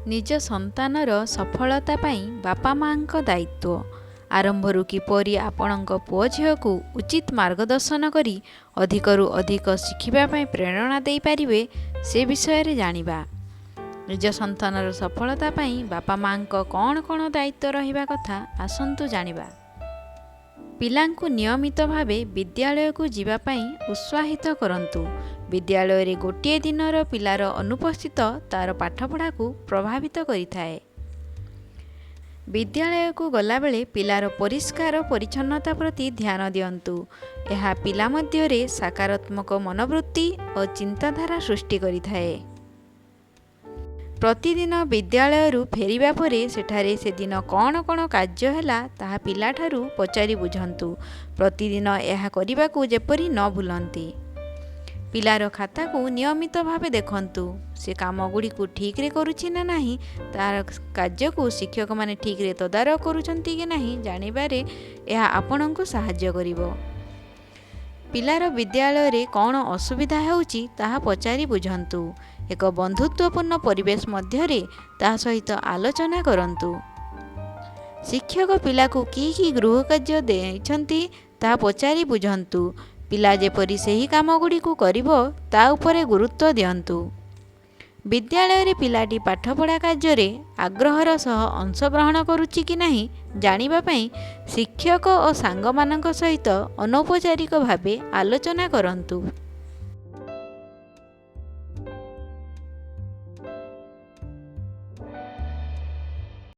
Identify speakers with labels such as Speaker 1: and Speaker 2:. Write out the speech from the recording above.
Speaker 1: ନିଜ ସନ୍ତାନର ସଫଳତା ପାଇଁ ବାପା ମାଆଙ୍କ ଦାୟିତ୍ୱ। ଆରମ୍ଭରୁ କିପରି ଆପଣଙ୍କ ପୁଅ ଝିଅକୁ ଉଚିତ ମାର୍ଗଦର୍ଶନ କରି ଅଧିକରୁ ଅଧିକ ଶିଖିବା ପାଇଁ ପ୍ରେରଣା ଦେଇପାରିବେ, ସେ ବିଷୟରେ ଜାଣିବା। ନିଜ ସନ୍ତାନର ସଫଳତା ପାଇଁ ବାପା ମାଆଙ୍କ କ'ଣ କ'ଣ ଦାୟିତ୍ୱ ରହିବା କଥା, ଆସନ୍ତୁ ଜାଣିବା। ପିଲାଙ୍କୁ ନିୟମିତ ଭାବେ ବିଦ୍ୟାଳୟକୁ ଯିବା ପାଇଁ ଉତ୍ସାହିତ କରନ୍ତୁ। ବିଦ୍ୟାଳୟରେ ଗୋଟିଏ ଦିନର ପିଲାର ଅନୁପସ୍ଥିତ ତା'ର ପାଠପଢ଼ାକୁ ପ୍ରଭାବିତ କରିଥାଏ। ବିଦ୍ୟାଳୟକୁ ଗଲାବେଳେ ପିଲାର ପରିଷ୍କାର ପରିଚ୍ଛନ୍ନତା ପ୍ରତି ଧ୍ୟାନ ଦିଅନ୍ତୁ। ଏହା ପିଲା ମଧ୍ୟରେ ସକାରାତ୍ମକ ମନୋବୃତ୍ତି ଓ ଚିନ୍ତାଧାରା ସୃଷ୍ଟି କରିଥାଏ। ପ୍ରତିଦିନ ବିଦ୍ୟାଳୟରୁ ଫେରିବା ପରେ ସେଠାରେ ସେଦିନ କ'ଣ କ'ଣ କାର୍ଯ୍ୟ ହେଲା, ତାହା ପିଲାଠାରୁ ପଚାରି ବୁଝନ୍ତୁ। ପ୍ରତିଦିନ ଏହା କରିବାକୁ ଯେପରି ନ ଭୁଲନ୍ତି। ପିଲାର ଖାତାକୁ ନିୟମିତ ଭାବେ ଦେଖନ୍ତୁ। ସେ କାମଗୁଡ଼ିକୁ ଠିକ୍ରେ କରୁଛି ନା ନାହିଁ, ତା'ର କାର୍ଯ୍ୟକୁ ଶିକ୍ଷକମାନେ ଠିକ୍ରେ ତଦାରଖ କରୁଛନ୍ତି କି ନାହିଁ ଜାଣିବାରେ ଏହା ଆପଣଙ୍କୁ ସାହାଯ୍ୟ କରିବ। ପିଲାର ବିଦ୍ୟାଳୟରେ କ'ଣ ଅସୁବିଧା ହେଉଛି, ତାହା ପଚାରି ବୁଝନ୍ତୁ। ଏକ ବନ୍ଧୁତ୍ୱପୂର୍ଣ୍ଣ ପରିବେଶ ମଧ୍ୟରେ ତା ସହିତ ଆଲୋଚନା କରନ୍ତୁ। ଶିକ୍ଷକ ପିଲାକୁ କି କି ଗୃହକାର୍ଯ୍ୟ ଦେଇଛନ୍ତି, ତାହା ପଚାରି ବୁଝନ୍ତୁ। ପିଲା ଯେପରି ସେହି କାମଗୁଡ଼ିକୁ କରିବ, ତା ଉପରେ ଗୁରୁତ୍ୱ ଦିଅନ୍ତୁ। ବିଦ୍ୟାଳୟରେ ପିଲାଟି ପାଠପଢ଼ା କାର୍ଯ୍ୟରେ ଆଗ୍ରହର ସହ ଅଂଶଗ୍ରହଣ କରୁଛି କି ନାହିଁ ଜାଣିବା ପାଇଁ ଶିକ୍ଷକ ଓ ସାଙ୍ଗମାନଙ୍କ ସହିତ ଅନୌପଚାରିକ ଭାବେ ଆଲୋଚନା କରନ୍ତୁ।